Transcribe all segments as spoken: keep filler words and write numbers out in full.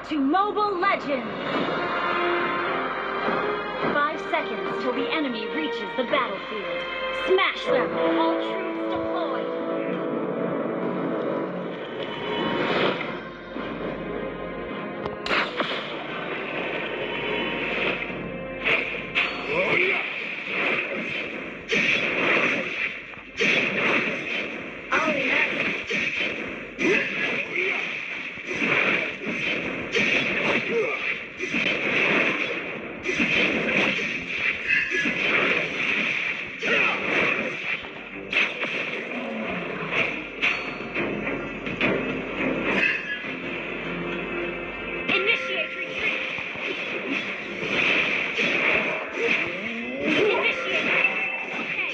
To Mobile Legends! Five seconds till the enemy reaches the battlefield. Smash them! All troops deployed! Initiate retreat! Initiate retreat! Okay.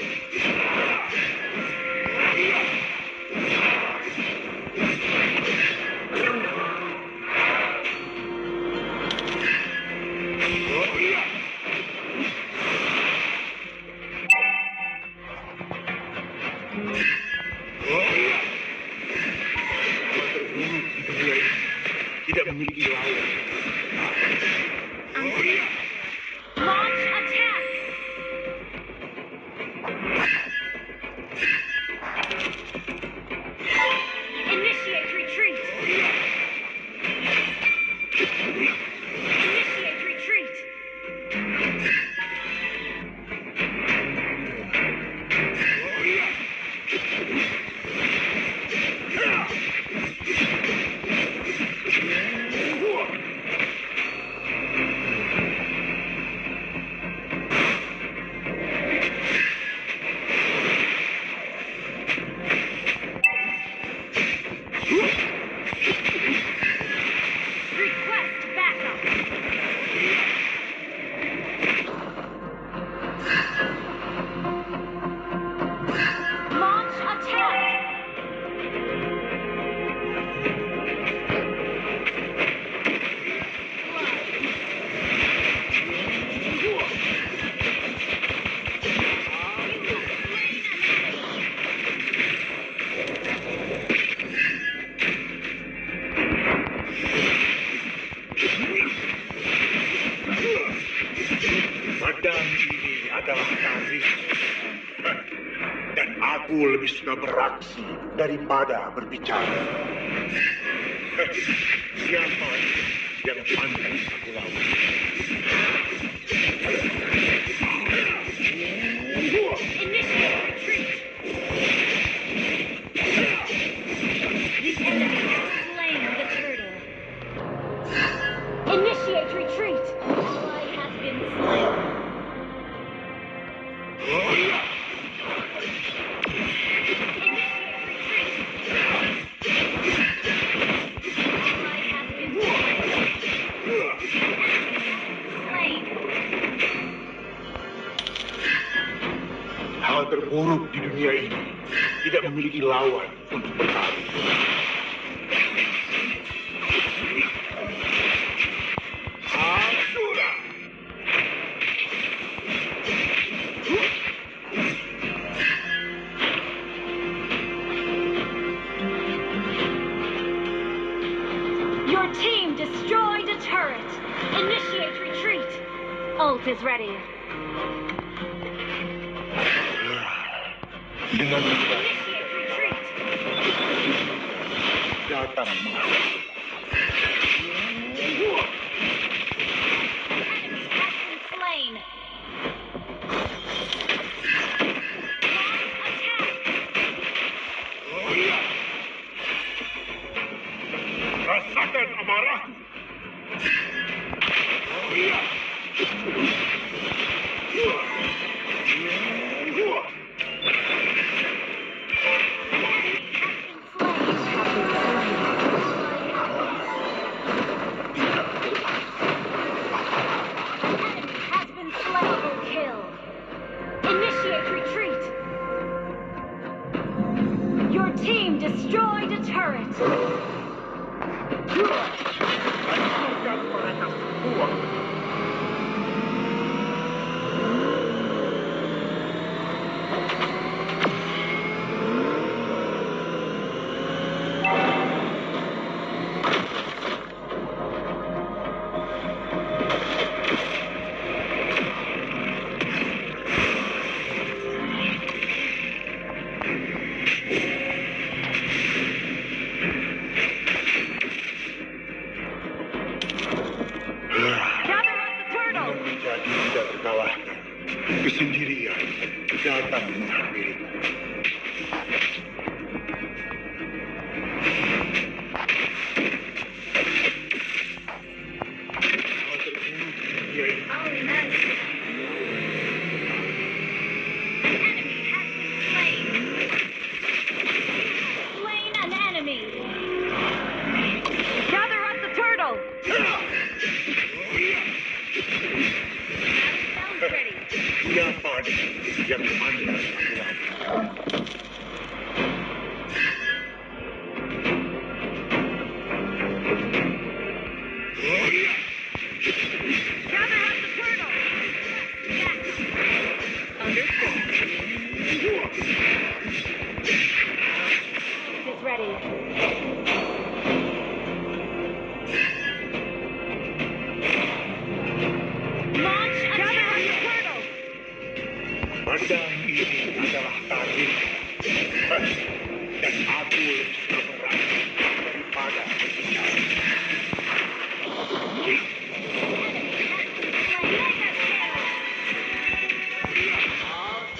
Tidak memiliki lawan. Launch attack! Initiate retreat! Initiate retreat! Request backup. Launch attack! Pedang ini adalah taring, dan aku lebih suka beraksi daripada berbicara. Siapa yang pantas aku lawan? Initiate retreat! The enemy has slain the turtle. Initiate retreat! Ally has been slain. Initiate retreat! Ally has been slain. An enemy has been slain. Hal terburuk di dunia ini tidak memiliki lawan untuk bertarung. Asura! Your team destroyed a turret. Initiate retreat. Ult is ready. Dengan mudah. Initiate retreat. Datang menghadap. Enemy has been slain. Launch attack. Rasakan amarahku. Enemy has been slain. Double kill. Initiate retreat. Your team destroyed a turret. Hancurkan mereka semua. Gather up the turtle. Menjadi tidak terkalahkan. Kesendirian datang menghampiriku. Hal terburuk di dunia ini. Our master. An enemy has been slain. Slain an enemy. Gather up the turtle. Sounds ready. Siapa yang memandang aku? Gather up the turtle. Understood. Is ready. Launch attack. Gather up the turtle. Pedang ini adalah target, dan aku lebih berani daripada pedang.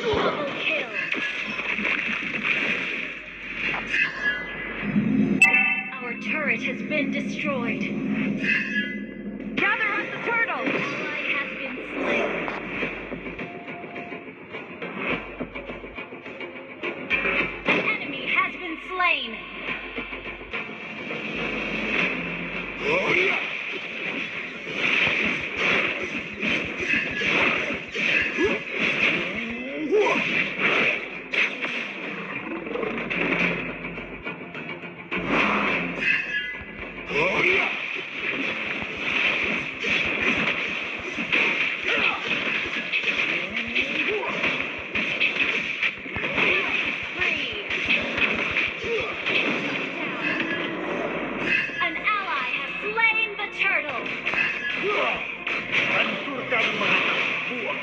Double kill. Our turret has been destroyed. Gather up the turtle. Ally has been slain. An enemy has been slain. An ally has slain the turtle. Hancurkan mereka semua.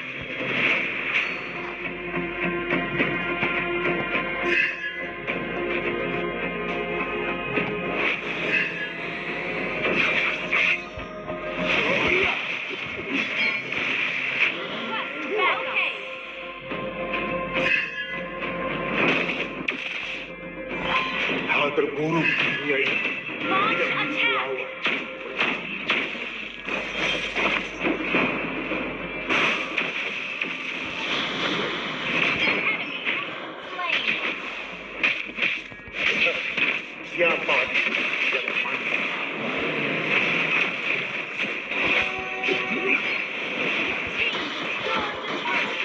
Hal terburuk di dunia ini. Launch attack. An enemy has been slain. Siapa di sini yang mantap? Team destroyed the turret.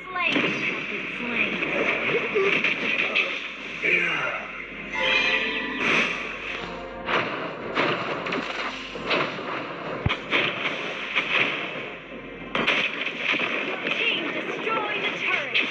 Slain. Slain. Team destroy the turret.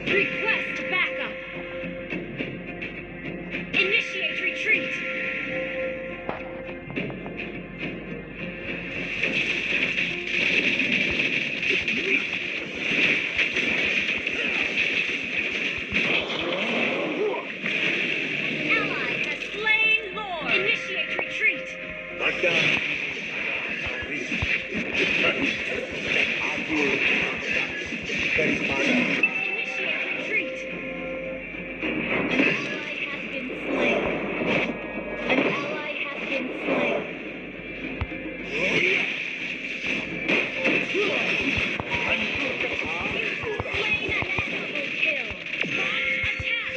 Request backup. Initiate retreat. An ally has slain Lord. Initiate retreat. Badan. Aku daripada. Initiate retreat. An ally has been slain. An ally has been slain. Slain an enemy. Double kill. Launch attack.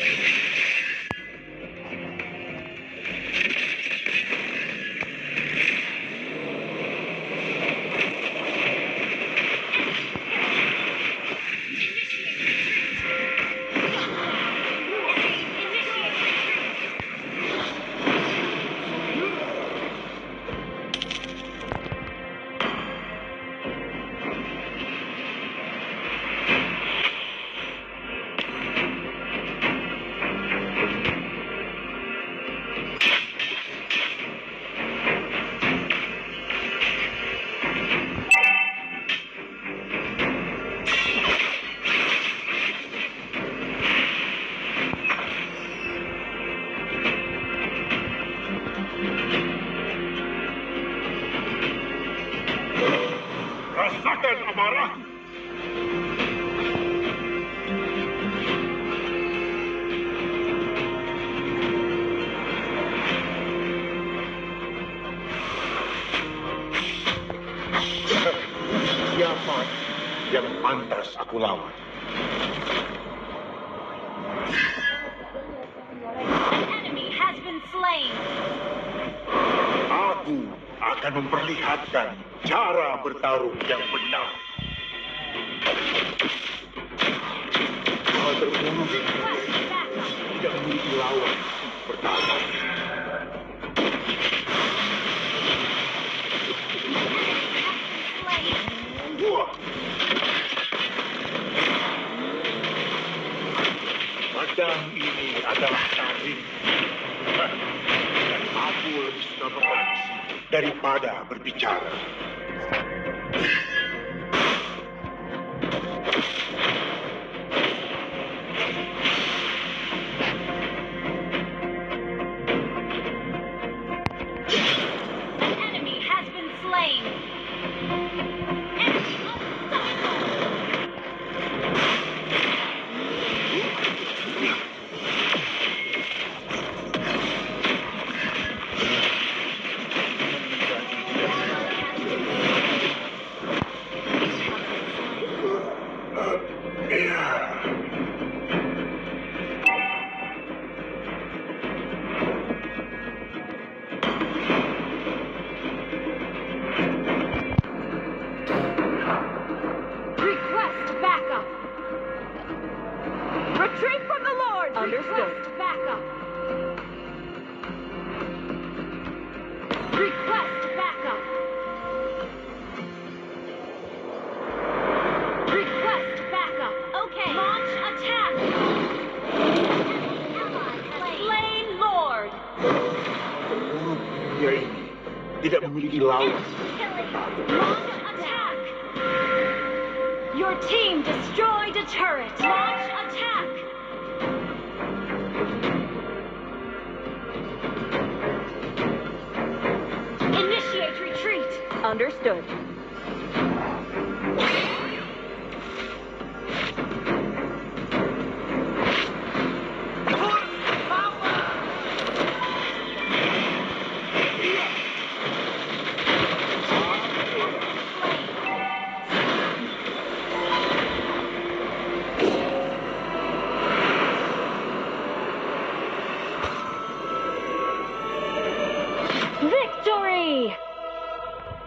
Rasakan amarahku! Siapa yang pantas aku lawan? An enemy has been slain. Aku akan memperlihatkan cara bertarung yang benar. Kau terbunuh. Request backup. Tidak memiliki lawan. Pertama. Enemy has been slain. Wah! Pedang ini adalah taring. Dan aku lebih suka beraksi daripada berbicara. An enemy has been slain. Enemy unstoppable. Request backup. Retreat from the Lord. Understood. Request backup. Request backup. Request backup. Okay. Launch attack. Ally slain. Lord. Dunia ini tidak memiliki lawan. Killing. Launch attack. Your team destroyed a turret. Launch attack. Initiate retreat. Understood.